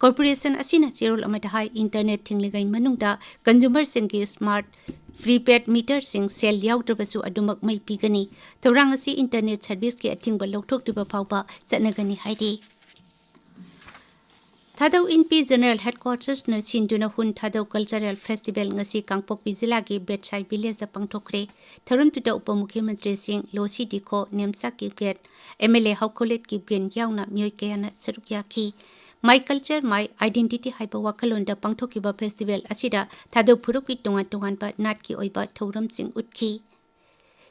Corporation ꯑꯁꯤꯅ ꯆꯦꯔꯣꯜ ꯑꯃꯗ ꯍꯥꯏ, internet ꯊꯤꯡꯂꯤꯉꯩ ꯃꯅꯨꯡꯗ consumerꯁꯤꯡꯒꯤ smart prepaid meterꯁꯤꯡ cell ꯌꯥꯎꯗ꯭ꯔꯕꯁꯨ ꯑꯗꯨꯃꯛ ꯃꯩ ꯄꯤꯒꯅꯤ꯫ ꯊꯧꯔꯥꯡ ꯑꯁꯤ internet serviceꯀꯤ ꯑꯊꯤꯡꯕ ꯂꯧꯊꯣꯛꯇ꯭ꯔꯤꯕ ꯐꯥꯎꯕ ꯆꯠꯅꯒꯅꯤ ꯍꯥꯏꯔꯤ꯫ ꯊꯥꯗꯧ ꯏꯟꯄꯤ General Headquartersꯅ ꯁꯤꯟꯗꯨꯅ ꯍꯨꯟ ꯊꯥꯗꯧ Cultural Festival ꯉꯁꯤ ꯀꯥꯡꯄꯣꯛꯄꯤ ꯖꯤꯂꯥꯒꯤ ꯕꯦꯠꯁꯥꯏ villageꯇ ꯄꯥꯡꯊꯣꯛꯈ꯭ꯔꯦ꯫ ꯊꯧꯔꯝꯗꯨꯗ ꯎꯄ ꯃꯨꯈ꯭ꯌꯃꯟꯇ꯭ꯔꯤꯁꯤꯡ ꯂꯣꯁꯤ ꯗꯤꯈꯣ, Nemcha Kipgen, M L A ꯍꯧꯈꯣꯂꯦꯠ Kipgen ꯌꯥꯎꯅ ꯃꯤꯑꯣꯏ ꯀꯌꯥꯅ ꯁꯔꯨꯛ ꯌꯥꯈꯤ꯫ My Culture, My Identity ꯍꯥꯏꯕ ꯋꯥꯈꯜꯂꯣꯟꯗ ꯄꯥꯡꯊꯣꯛꯈꯤꯕ festival ꯑꯁꯤꯗ ꯊꯥꯗꯧ ꯐꯨꯔꯨꯞꯀꯤ ꯇꯣꯉꯥꯟ ꯇꯣꯉꯥꯟꯕ ꯅꯥꯠꯀꯤ ꯑꯣꯏꯕ ꯊꯧꯔꯝꯁꯤꯡ ꯎꯠꯈꯤ꯫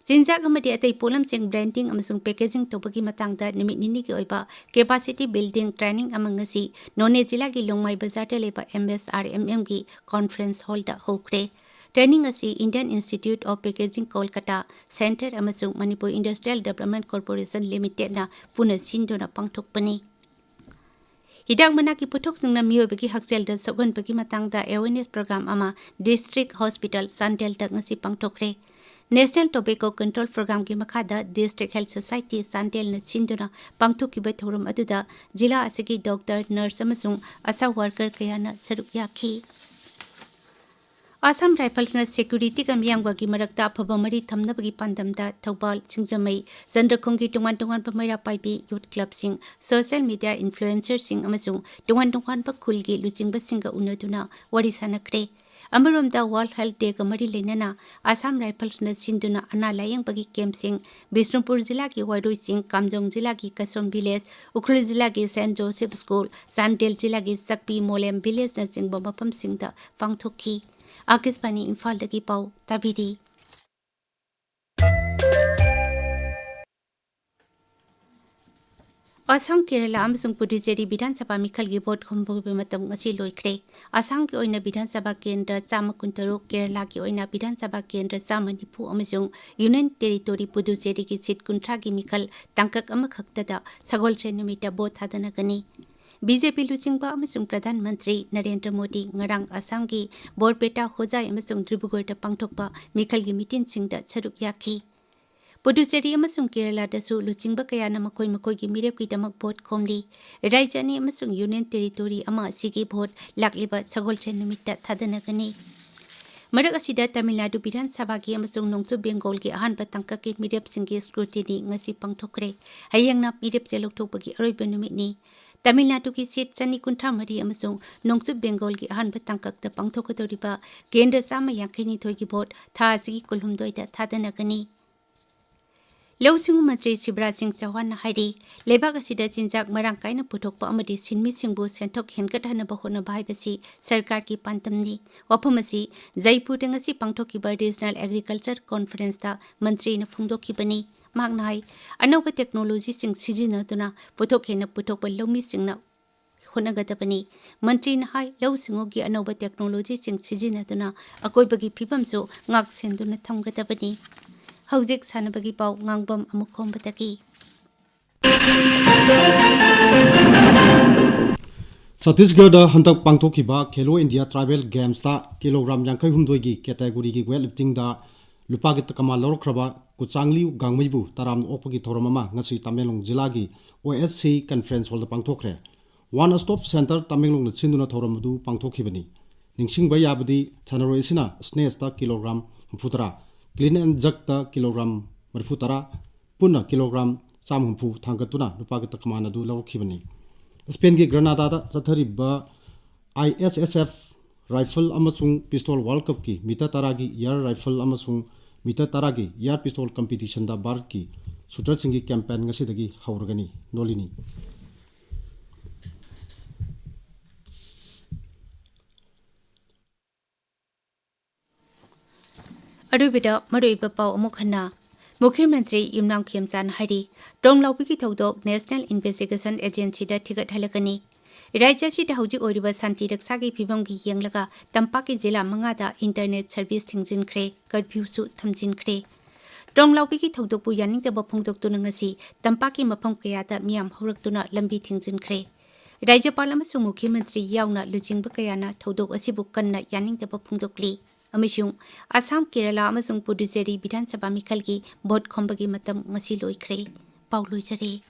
ꯆꯤꯟꯖꯥꯛ ꯑꯃꯗꯤ ꯑꯇꯩ ꯄꯣꯠꯂꯝꯁꯤꯡ branding ꯑꯃꯁꯨꯡ packaging ꯇꯧꯕꯒꯤ ꯃꯇꯥꯡꯗ ꯅꯨꯃꯤꯠ ꯅꯤꯅꯤꯒꯤ ꯑꯣꯏꯕ capacity building training ꯑꯃ ꯉꯁꯤ ꯅꯣꯅꯦ ꯖꯤꯂꯥꯒꯤ ꯂꯣꯡꯃꯥꯏ ꯕꯖꯥꯔꯗ ꯂꯩꯕ M S R M Mꯒꯤ conference hallꯗ ꯍꯧꯈ꯭ꯔꯦ꯫ Training ꯑꯁꯤ Indian Institute of Packaging Kolkata Center ꯑꯃꯁꯨꯡ Manipur Industrial Development Corporation Limitedꯅ ꯄꯨꯟꯅ ꯁꯤꯟꯗꯨꯅ ꯄꯥꯡꯊꯣꯛꯄꯅꯤ꯫ ꯍꯤꯗꯥꯛ ꯃꯅꯥꯒꯤ ꯄꯣꯠꯊꯣꯛꯁꯤꯡꯅ ꯃꯤꯑꯣꯏꯕꯒꯤ ꯍꯛꯁꯦꯜꯗ ꯁꯣꯛꯍꯟꯕꯒꯤ ꯃꯇꯥꯡꯗ awareness program ꯑꯃ District Hospital ꯆꯥꯟꯗꯦꯜꯗ ꯉꯁꯤ ꯄꯥꯡꯊꯣꯛꯈ꯭ꯔꯦ꯫ National Tobacco Control Programꯒꯤ ꯃꯈꯥꯗ District Health Society ꯆꯥꯟꯗꯦꯜꯅ ꯁꯤꯟꯗꯨꯅ ꯄꯥꯡꯊꯣꯛꯈꯤꯕ ꯊꯧꯔꯝ ꯑꯗꯨꯗ ꯖꯤꯂꯥ ꯑꯁꯤꯒꯤ doctor, nurse ꯑꯃꯁꯨꯡ ASHA worker ꯀꯌꯥꯅ ꯁꯔꯨꯛ ꯌꯥꯈꯤ꯫ Assam Riflesꯅ securityꯒ ꯃꯤꯌꯥꯝꯒꯒꯤ ꯃꯔꯛꯇ ꯑꯐꯕ ꯃꯔꯤ ꯊꯝꯅꯕꯒꯤ ꯄꯥꯟꯗꯝꯗ ꯊꯧꯕꯥꯜ, ꯁꯤꯡꯖꯃꯩ, ꯆꯟꯗ꯭ꯔꯈꯣꯡꯒꯤ ꯇꯣꯉꯥꯟ ꯇꯣꯉꯥꯟꯕ ꯃꯩꯔꯥ ꯄꯥꯏꯕꯤ, youth clubꯁꯤꯡ, social media influencerꯁꯤꯡ ꯑꯃꯁꯨꯡ ꯇꯣꯉꯥꯟ ꯇꯣꯉꯥꯟꯕ ꯈꯨꯜꯒꯤ ꯂꯨꯆꯤꯡꯕꯁꯤꯡꯒ ꯎꯅꯗꯨꯅ ꯋꯥꯔꯤ ꯁꯥꯟꯅꯈ꯭ꯔꯦ꯫ ꯑꯃꯔꯣꯝꯗ World Health Dayꯒ ꯃꯔꯤ ꯂꯩꯅꯅ Assam Riflesꯅ ꯁꯤꯟꯗꯨꯅ ꯑꯅꯥ ꯂꯥꯌꯦꯡꯕꯒꯤ campꯁꯤꯡ, ꯕꯤꯁꯅꯨꯄꯨꯔ ꯖꯤꯂꯥꯒꯤ ꯋꯥꯏꯔꯣꯏ ꯆꯤꯡ, ꯀꯥꯝꯖꯣꯡ ꯖꯤꯂꯥꯒꯤ ꯀꯁꯣꯝ village, ꯎꯈ꯭ꯔꯨꯜ ꯖꯤꯂꯥꯒꯤ Saint Joseph School, ꯆꯥꯟꯗꯦꯜ ꯖꯤꯂꯥꯒꯤ ꯆꯛꯄꯤ ꯃꯣꯂꯦꯝ villageꯅꯆꯤꯡꯕ ꯃꯐꯝꯁꯤꯡꯗ ꯄꯥꯡꯊꯣꯛꯈꯤ꯫ ꯑꯥꯀꯥꯁꯕꯥꯅꯤ ꯏꯝꯐꯥꯜꯗꯒꯤ ꯄꯥꯎ ꯇꯥꯕꯤꯔꯤ꯫ ꯑꯁꯥꯝ, ꯀꯦꯔꯂꯥ ꯑꯃꯁꯨꯡ ꯄꯨꯗꯨꯆꯦꯔꯤ ꯕꯤꯙꯥꯟ ꯁꯚꯥ ꯃꯤꯈꯜꯒꯤ ꯚꯣꯠ ꯈꯣꯝꯕꯒꯤ ꯃꯇꯝ ꯉꯁꯤ ꯂꯣꯏꯈ꯭ꯔꯦ꯫ ꯑꯁꯥꯝꯒꯤ ꯑꯣꯏꯅ ꯕꯤꯙꯥꯟ ꯁꯚꯥ ꯀꯦꯟꯗ꯭ꯔ ꯆꯥꯝꯃ ꯀꯨꯟꯇꯔꯨꯛ, ꯀꯦꯔꯂꯥꯒꯤ ꯑꯣꯏꯅ ꯕꯤꯙꯥꯟ ꯁꯚꯥ ꯀꯦꯟꯗ꯭ꯔ ꯆꯥꯝꯃ ꯅꯤꯐꯨ ꯑꯃꯁꯨꯡ Union Territory ꯄꯨꯗꯨꯆꯦꯔꯤꯒꯤ seat ꯀꯨꯟꯊ꯭ꯔꯥꯒꯤ ꯃꯤꯈꯜ ꯇꯥꯡꯀꯛ ꯑꯃꯈꯛꯇꯗ ꯁꯒꯣꯜꯁꯦꯟ ꯅꯨꯃꯤꯠꯇ ꯚꯣꯠ ꯊꯥꯗꯅꯒꯅꯤ꯫ ꯕꯤ ꯖꯦ ꯄꯤ ꯂꯨꯆꯤꯡꯕ ꯑꯃꯁꯨꯡ ꯄ꯭ꯔꯙꯥꯟ ꯃꯟꯇ꯭ꯔꯤ ꯅꯔꯦꯟꯗ꯭ꯔ ꯃꯣꯗꯤ ꯉꯔꯥꯡ ꯑꯁꯥꯝꯒꯤ ꯕꯣꯔꯄꯦꯇꯥ, ꯍꯣꯖꯥꯏ ꯑꯃꯁꯨꯡ ꯗꯤꯕ꯭ꯔꯨꯒꯔꯗ ꯄꯥꯡꯊꯣꯛꯄ ꯃꯤꯈꯜꯒꯤ ꯃꯤꯇꯤꯟꯁꯤꯡꯗ ꯁꯔꯨꯛ ꯌꯥꯈꯤ꯫ ꯄꯨꯗꯨꯆꯦꯔꯤ ꯑꯃꯁꯨꯡ ꯀꯦꯔꯂꯥꯗꯁꯨ ꯂꯨꯆꯤꯡꯕ ꯀꯌꯥꯅ ꯃꯈꯣꯏ ꯃꯈꯣꯏꯒꯤ ꯃꯤꯔꯦꯞꯀꯤꯗꯃꯛ ꯚꯣꯠ ꯈꯣꯝꯂꯤ꯫ ꯔꯥꯖ꯭ꯌ ꯑꯅꯤ ꯑꯃꯁꯨꯡ ꯌꯨꯅꯤꯌꯟ ꯇꯦꯔꯤꯇꯣꯔꯤ ꯑꯃ ꯑꯁꯤꯒꯤ ꯚꯣꯠ ꯂꯥꯛꯂꯤꯕ ꯁꯒꯣꯜꯁꯦꯟ ꯅꯨꯃꯤꯠꯇ ꯊꯥꯗꯅꯒꯅꯤ꯫ ꯃꯔꯛ ꯑꯁꯤꯗ, ꯇꯥꯃꯤꯜ ꯅꯥꯗꯨ ꯕꯤꯙꯥꯟ ꯁꯚꯥꯒꯤ ꯑꯃꯁꯨꯡ ꯅꯣꯡꯆꯨꯞ ꯕꯦꯡꯒꯣꯜꯒꯤ ꯑꯍꯥꯟꯕ ꯇꯥꯡꯀꯛꯀꯤ ꯃꯤꯔꯦꯞꯁꯤꯡꯒꯤ ꯁ꯭ꯀ꯭ꯔꯨꯇꯤꯅꯤ ꯉꯁꯤ ꯄꯥꯡꯊꯣꯛꯈ꯭ꯔꯦ꯫ ꯍꯌꯦꯡꯅ ꯃꯤꯔꯦꯞ ꯆꯦ ꯂꯧꯊꯣꯛꯄꯒꯤ ꯑꯔꯣꯏꯕ ꯅꯨꯃꯤꯠꯅꯤ꯫ ꯇꯥꯃꯤꯜ ꯅꯥꯗꯨꯒꯤ ꯁꯤꯠ ꯆꯅꯤ ꯀꯨꯟꯊ꯭ꯔꯥ ꯃꯔꯤ ꯑꯃꯁꯨꯡ ꯅꯣꯡꯆꯨꯞ ꯕꯦꯡꯒꯣꯜꯒꯤ ꯑꯍꯥꯟꯕ ꯇꯥꯡꯀꯛꯇ ꯄꯥꯡꯊꯣꯛꯀꯗꯧꯔꯤꯕ ꯀꯦꯟꯗ꯭ꯔ ꯆꯥꯝꯃ ꯌꯥꯡꯈꯩ ꯅꯤꯊꯣꯏꯒꯤ ꯚꯣꯠ ꯊꯥ ꯑꯁꯤꯒꯤ ꯀꯨꯟꯍꯨꯝꯗꯣꯏꯗ ꯊꯥꯗꯅꯒꯅꯤ꯫ ꯂꯧꯎ ꯁꯤꯡꯎ ꯃꯟꯇ꯭ꯔꯤ ꯁꯤꯕꯔꯥꯖ ꯁꯤꯡ ꯆꯧꯍꯥꯟꯅ ꯍꯥꯏꯔꯤ, ꯂꯩꯕꯥꯛ ꯑꯁꯤꯗ ꯆꯤꯟꯖꯥꯛ ꯃꯔꯥꯡ ꯀꯥꯏꯅ ꯄꯨꯊꯣꯛꯄ ꯑꯃꯗꯤ ꯁꯤꯟꯃꯤꯁꯤꯡꯕꯨ ꯁꯦꯟꯊꯣꯛ ꯍꯦꯟꯒꯠꯍꯟꯅꯕ ꯍꯣꯠꯅꯕ ꯍꯥꯏꯕꯁꯤ ꯁꯔꯀꯥꯔꯒꯤ ꯄꯥꯟꯗꯝꯅꯤ꯫ ꯋꯥꯐꯝ ꯑꯁꯤ ꯖꯩꯄꯨꯔꯗ ꯉꯁꯤ ꯄꯥꯡꯊꯣꯛꯈꯤꯕ ꯔꯤꯖꯅꯦꯜ ꯑꯦꯒ꯭ꯔꯤꯀꯜꯆꯔ ꯀꯣꯟꯐꯔꯦꯟꯁꯇ ꯃꯟꯇ꯭ꯔꯤꯅ ꯐꯣꯡꯗꯣꯛꯈꯤꯕꯅꯤ꯫ ꯃꯍꯥꯛꯅ ꯍꯥꯏ, ꯑꯅꯧꯕ ꯇꯦꯛꯅꯣꯂꯣꯖꯤꯁꯤꯡ ꯁꯤꯖꯤꯟꯅꯗꯨꯅ ꯄꯣꯠꯊꯣꯛ ꯍꯦꯟꯅ ꯄꯨꯊꯣꯛꯄ ꯂꯧꯃꯤꯁꯤꯡꯅ ꯍꯣꯠꯅꯒꯗꯕꯅꯤ꯫ ꯃꯟꯇ꯭ꯔꯤꯅ ꯍꯥꯏ, ꯂꯧꯎ ꯁꯤꯡꯎꯒꯤ ꯑꯅꯧꯕ ꯇꯦꯛꯅꯣꯂꯣꯖꯤꯁꯤꯡ ꯁꯤꯖꯤꯟꯅꯗꯨꯅ ꯑꯀꯣꯏꯕꯒꯤ ꯐꯤꯕꯝꯁꯨ ꯉꯥꯛ ꯁꯦꯟꯗꯨꯅ ꯊꯝꯒꯗꯕꯅꯤ꯫ ꯍꯧꯖꯤꯛ ꯁꯥꯟꯅꯕꯒꯤ ꯄꯥꯎ ꯉꯥꯡꯕꯝ ꯑꯃꯨꯛ ꯈꯣꯝꯕꯗꯒꯤ꯫ ꯆꯇꯤꯁꯒꯔꯗ ꯍꯟꯗꯛ ꯄꯥꯡꯊꯣꯛꯈꯤꯕ ꯈꯦꯂꯣ ꯏꯟꯗꯤꯌꯥ ꯇ꯭ꯔꯥꯏꯕꯦꯜ ꯒꯦꯝꯁꯇ ꯀꯤꯂꯣꯒ꯭ꯔꯥꯝ ꯌꯥꯡꯈꯩ ꯍꯨꯝꯗꯣꯏꯒꯤ ꯀꯦꯇꯦꯒꯣꯔꯤꯒꯤ ꯋꯦꯠ ꯂꯤꯐꯇꯤꯡꯗ ꯂꯨꯄꯥꯒꯤ ꯇꯀꯃꯥꯟ ꯂꯧꯔꯛꯈ꯭ꯔꯕ ꯀꯨꯆꯥꯡꯂꯤꯌꯨ ꯒꯥꯡꯃꯩꯕꯨ ꯇꯔꯥꯝꯅ ꯑꯣꯛꯄꯒꯤ ꯊꯧꯔꯝ ꯑꯃ ꯉꯁꯤ ꯇꯃꯦꯡꯂꯣꯡ ꯖꯤꯂꯥꯒꯤ ꯑꯣ ꯑꯦꯁ ꯁꯤ ꯀꯟꯐꯔꯦꯟꯁ ꯍꯣꯜꯗ ꯄꯥꯡꯊꯣꯛꯈ꯭ꯔꯦ꯫ ꯋꯥꯟ ꯁ꯭ꯇꯣꯞ ꯁꯦꯟꯇꯔ ꯇꯃꯦꯡꯂꯣꯡꯅ ꯁꯤꯟꯗꯨꯅ ꯊꯧꯔꯝ ꯑꯗꯨ ꯄꯥꯡꯊꯣꯛꯈꯤꯕꯅꯤ꯫ ꯅꯤꯡꯁꯤꯡꯕ ꯌꯥꯕꯗꯤ, ꯁꯥꯟꯅꯔꯣꯏ ꯑꯁꯤꯅ ꯁ꯭ꯅꯦꯁꯇ ꯀꯤꯂꯣꯒ꯭ꯔꯥꯝ ꯍꯨꯝꯐꯨꯇꯔꯥ, ꯀ꯭ꯂꯤꯟ ꯑꯦꯟ ꯖꯔꯛꯇ ꯀꯤꯂꯣꯒ꯭ꯔꯥꯝ ꯃꯔꯤꯐꯨꯇꯔꯥ, ꯄꯨꯟꯅ ꯀꯤꯂꯣꯒ꯭ꯔꯥꯝ ꯆꯥꯝꯃ ꯍꯨꯝꯐꯨ ꯊꯥꯡꯒꯠꯇꯨꯅ ꯂꯨꯄꯥꯒꯤ ꯇꯀꯃꯥꯟ ꯑꯗꯨ ꯂꯧꯔꯛꯈꯤꯕꯅꯤ꯫ ꯁ꯭ꯄꯦꯟꯒꯤ ꯒ꯭ꯔꯅꯥꯗꯥꯗ ꯆꯠꯊꯔꯤꯕ ꯑꯥꯏ ꯑꯦꯁ ꯑꯦꯁ ꯑꯦꯐ ꯔꯥꯏꯐꯜ ꯑꯃꯁꯨꯡ ꯄꯤꯁꯇꯣꯜ ꯋꯥꯔꯜꯗ ꯀꯞꯀꯤ ꯃꯤꯇꯔ ꯇꯔꯥꯒꯤ ꯏꯌꯥꯔ ꯔꯥꯏꯐꯜ ꯑꯃꯁꯨꯡ ꯃꯤꯇꯔ ꯇꯔꯥꯒꯤ ꯏꯌꯥꯔ ꯄꯤꯁꯇꯣꯜ ꯀꯝꯄꯤꯇꯤꯁꯟꯗ ꯚꯥꯔꯠꯀꯤ ꯁꯨꯇꯔꯁꯤꯡꯒꯤ ꯀꯦꯝꯄꯦꯟ ꯉꯁꯤꯗꯒꯤ ꯍꯧꯔꯒꯅꯤ꯫ ꯅꯣꯂꯤꯅꯤ꯫ ꯑꯔꯣꯏꯕꯗ ꯃꯔꯨꯑꯣꯏꯕ ꯄꯥꯎ ꯑꯃꯨꯛ ꯍꯟꯅ꯫ ꯃꯨꯈ꯭ꯌ ꯃꯟꯇ꯭ꯔꯤ ꯌꯨꯝꯅꯥꯝ ꯈꯦꯝꯆꯥꯟ ꯍꯥꯏꯔꯤ, ꯇ꯭ꯔꯣꯡꯂꯥꯎꯕꯤꯒꯤ ꯊꯧꯗꯣꯛ ꯅꯦꯁꯅꯦꯜ ꯏꯟꯚꯦꯁꯇꯤꯒꯦꯁꯟ ꯑꯦꯖꯦꯟꯁꯤꯗ ꯊꯤꯒꯠꯍꯜꯂꯒꯅꯤ꯫ ꯔꯥꯖ꯭ꯌ ꯑꯁꯤꯗ ꯍꯧꯖꯤꯛ ꯑꯣꯏꯔꯤꯕ ꯁꯥꯟꯇꯤ ꯔꯛꯁꯥꯒꯤ ꯐꯤꯕꯝꯒꯤ ꯌꯦꯡꯂꯒ ꯇꯝꯄꯥꯛꯀꯤ ꯖꯤꯂꯥ ꯃꯉꯥꯗ ꯏꯟꯇꯔꯅꯦꯠ ꯁꯔꯚꯤꯁ ꯊꯤꯡꯖꯤꯟꯈ꯭ꯔꯦ, ꯀꯔꯐ꯭ꯌꯨꯁꯨ ꯊꯝꯖꯤꯟꯈ꯭ꯔꯦ꯫ ꯇ꯭ꯔꯣꯡꯂꯥꯎꯕꯤꯒꯤ ꯊꯧꯗꯣꯛꯄꯨ ꯌꯥꯅꯤꯡꯗꯕ ꯐꯣꯡꯗꯣꯛꯇꯨꯅ ꯉꯁꯤ ꯇꯝꯄꯥꯛꯀꯤ ꯃꯐꯝ ꯀꯌꯥꯗ ꯃꯤꯌꯥꯝ ꯍꯧꯔꯛꯇꯨꯅ ꯂꯝꯕꯤ ꯊꯤꯡꯖꯤꯟꯈ꯭ꯔꯦ꯫ ꯔꯥꯖ꯭ꯌꯄꯥꯜ ꯑꯃꯁꯨꯡ ꯃꯨꯈ꯭ꯌ ꯃꯟꯇ꯭ꯔꯤ ꯌꯥꯎꯅ ꯂꯨꯆꯤꯡꯕ ꯀꯌꯥꯅ ꯊꯧꯗꯣꯛ ꯑꯁꯤꯕꯨ ꯀꯟꯅ ꯌꯥꯅꯤꯡꯗꯕ ꯐꯣꯡꯗꯣꯛꯂꯤ꯫ ꯑꯃꯁꯨꯡ ꯑꯁꯥꯝ, ꯀꯦꯔꯂꯥ ꯑꯃꯁꯨꯡ ꯄꯨꯗꯨꯆꯦꯔꯤ ꯕꯤꯙꯥꯟ ꯁꯚꯥ ꯃꯤꯈꯜꯒꯤ ꯚꯣꯠ ꯈꯣꯝꯕꯒꯤ ꯃꯇꯝ ꯉꯁꯤ ꯂꯣꯏꯈ꯭ꯔꯦ꯫ ꯄꯥꯎ ꯂꯣꯏꯖꯔꯦ꯫